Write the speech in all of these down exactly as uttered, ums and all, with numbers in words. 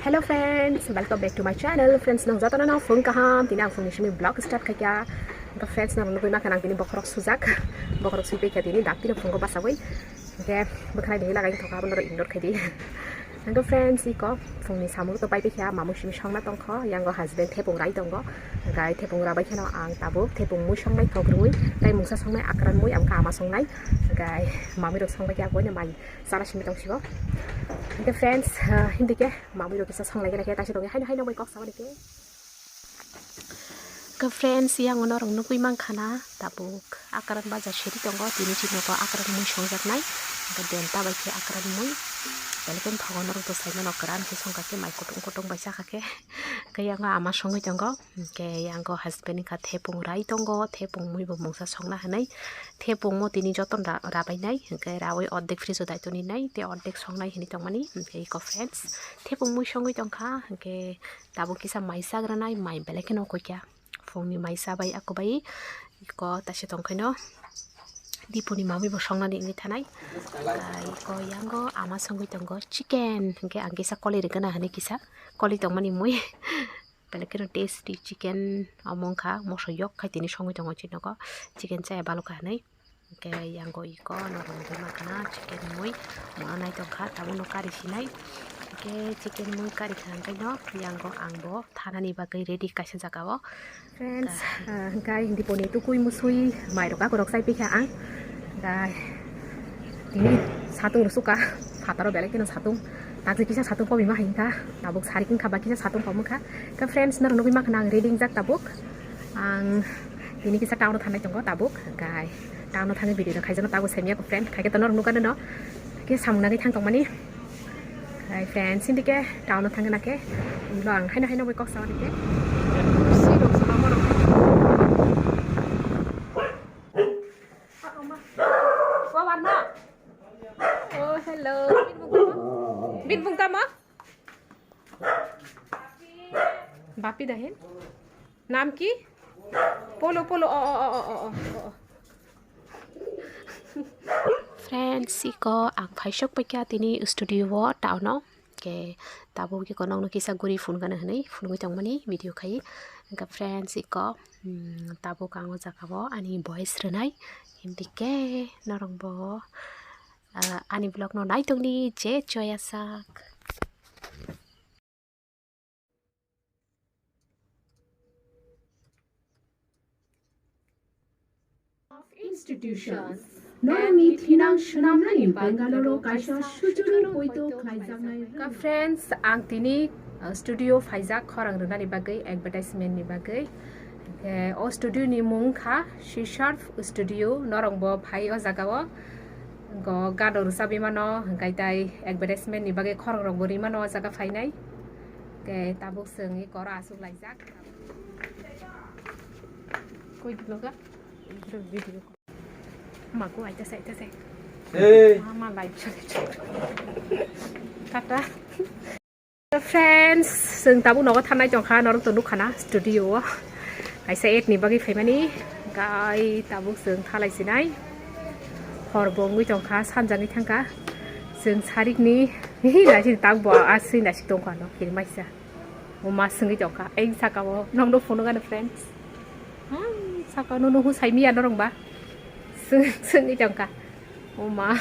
Hello friends, welcome back to my channel. Friends, nang jotono no phung kaham, tini ang phungni simi vlog start khaikha. Hwnkhe friends, nang nugwi mankha nang tini bokhorok sujak, bokhorok sui paikha tini, dak tini phungo basawi. Hwnkhe bwkhwnai dehi lagai thokha, abono ignore khaidi. Hwnkhe friends, iko phungni samung to pai paikha, mamung simi songna tongkho, yango husband thepung rai tongo. Hwnkhe thepung rabai kheno ang tabuk thepung mui songnai thok rwui, tai mungsa songnai akran mui, ang kha ama songnai. Hwnkhe mamui rok songbai khe aboino mai chana simi tongsigo. Hwnkhe friends, ah, hindi khe mamui rok kisa songlai gana khe taisa tongwi haino haino bai kok sama dikhe. Hwnkhe friends, yang ono rok nugwi mankha na tabuk akran baja seri tongo, tini chini nogo akran mui songjaknai. Hwnkhe denta bai khe akran mui. Belai khe thogo norok to sai mano kwran khe songkha khe mai kutung kutung bai chakha khe. Hwnkhe yang ama songwi tongo. Hwnkhe yango husband ni kha thepung rai tongo, thepung mui bo mungsa songna hinwi. Thepung mo tini joton ra-, rabainai, hwnkhe rawi ordek fridge o dai toni nai, tei ordek songnai hinwi tongmani. Hwnkhe iko friends, thepung mui songwi tongkha, hwnkhe tabuk kisa mai sagranai, mai belai kheno koikha. Phungni mai sabai ako bai iko taisa tongkhaino. Dipuni mamui bo songnani wngwi thanai. Iko yango ama songwi tongo chicken, hwnkhe ang kisa koli rwgana hinwi kisa koli tongmani mui. Belai kheno tasty chicken omo wngkha, moso yok khai tini songwi tongo chini nogo, chicken chaya balukha hinwi. Hwnkhe yango iko norok nugwi mankha na chicken mui, mono naitokha, tabukno kari sinai. Hwnkhe chicken mui kari kha hwnkhe no yango ang bo thanani bagwi ready kaisa jaga o. Friends, ah, hwnkhe diponi tukui musui mairok akorok chai pikha ang. Hwnkhe tini satung rwsukha, phataro belai kheno satung. Taksa kisa satung komi ma hinkha, tabuk sarik wngkha ba kisa satung kom wngkha. Khe friends, norok nugwi mankha na ang ready wngjak tabuk. Ang tini kisa town o thangnai tongo tabuk. Hwnkhe town o thangwi video rok khaijakno tabuk saimya ko friend. Khaikhe to norok nukha no. Khe samung nangwi thang tongmani. Hai friends, hindi khe town o thangna khe. Ulo ang haino haino bai kok sawi khe. Si rok swnamo rok. Oh, hello. Binbung tamo? Binbung tamo? Bapi dahin? Nam ki? Polo, polo. Oh, oh, oh, oh, oh, oh, oh. Friends, iko ang phaisok paikha tini studio o, town o. Ke tabuk iko nokno kisa guri phunukna hinwi phunugwi tongmani video khai. Hwnkhe friends, iko, mm, tabuk ang o jaga o ani voice rwnai. Hindi khe norok bo, ah, ani vlog no naitokni je choya sak. Institutions. Norokni thinang swnamnani Bangalore-o kaisa sujuru poito khlaijaknai. Ka friends, ang tini, uh, studio phaijak khorang rwnani bagwi, advertisement ni bagwi. Eh, o studio ni mung kha Shisharf Studio, norok bo phai o jaga o. Go gado rwchabwi mano, hwnkhe tai advertisement ni bagwi khorang rok bo rwi mano o jaga phainai. Ke tabuk chwng i koro aswk laijak. Koi vlog a? Video. Ma ko aita sai, aita sai. Hey. Ma, ma live chole chole. Tata. Friends, chwng tabuk nogo thanai tongkha, norok to nukha na studio o. Kaisa ad ni bagwi phaimani, gai tabuk chwng thalai sinai. Hor bo wngwi tongkha, sanjagwi thangkha. Chwng sarik ni, hihi naising tak bo aswi naising tongkha no, kirimaisa. Bo ma swngwi tongkha, ayang saka o, nokno phunukha no friends. Hmm, saka o nunu hwn saimiya norok ba. Swng, swngwi tongkha. O ma,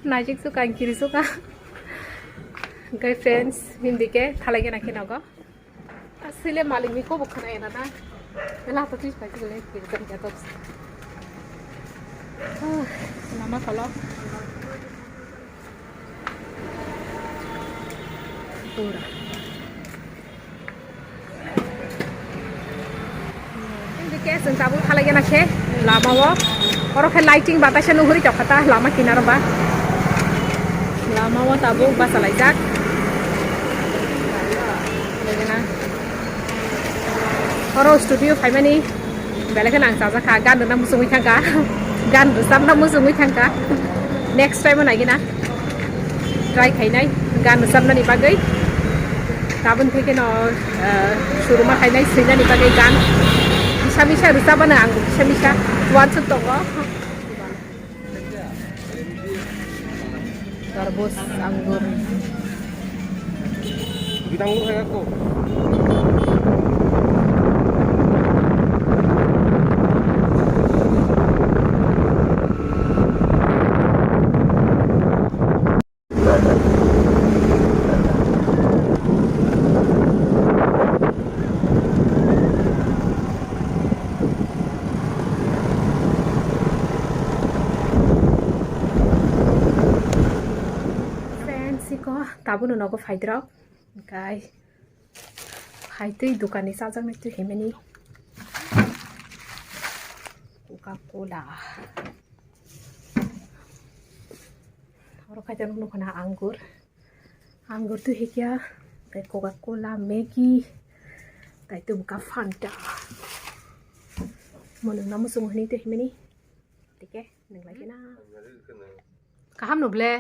naisik suka, ang kiri suka. Hwnkhe friends, hindi khe thalai gana khe nogo. Aswile malikni kobo khwnaya na na. Bela to twi pai twi le kiri jam jato. Ah, lama kholo. Pura. Hindi khe chwng tabuk thalai gana khe lama o. Oro khe lighting bataisa nuhuri tongkha ta lama kinaro ba. Lama o tabuk bachalaijak. Oro studio phaimani belai kheno ang chajakha, gan rwna muchungwi thangkha, gan rwchapna muchungwi thangkha. Next time o naigina try khainai gan rwchapnani bagwi. Tabun theke no, eh, suruma khainai swinani bagwi gan misa misa rwchapmano ang misa misa uansuk tongo. Tarbus, anggur. Tang lu hai aku. Friends, iko tabukno nogo phaidrok, hwnkhe hai twi dokanni chajaknai twi himani Coca Cola. Oro kaitor nukho na angur. Angur twi hikya, tei Coca Cola, Maggi, tei tei buka Fanta. Mo nungna muchungo hinwi twi himani. Tike, nunglai khe na. Kaham no ble.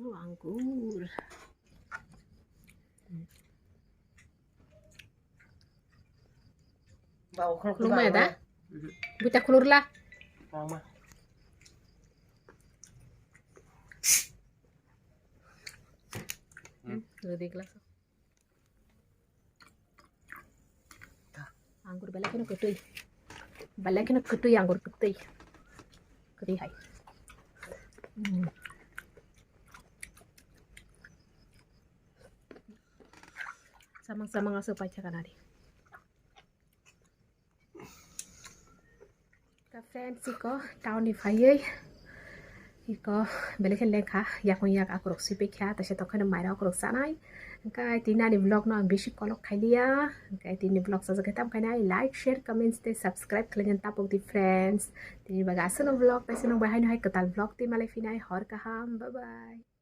Oh, angur. Ba, okhol khulumaya da? Mhm. Buta khulurla. Mama. Hmm, rwdi glass. Angur belai kheno kwtwi. Belai kheno kwtwi angur kwtwi. Kwtwi hai. Hmm. Samang samang aswk paithaka nari. Ka friends, iko town ni phaiwi iko belai khe lengkha, yakung yak akurok sui paikha, taisa tongkhai no mairok akurok chanai. Hwnkhe tini ani vlog no ang bisi kolok khailiya, hwnkhe tini vlog sajak khe tam khainai, like, share, comments tei subscribe khlaina tapok di friends. Tini bagwi aswkno vlog, taisa no bai haino hai kwtal vlog twi malai phinai, hor kaham, bye bye.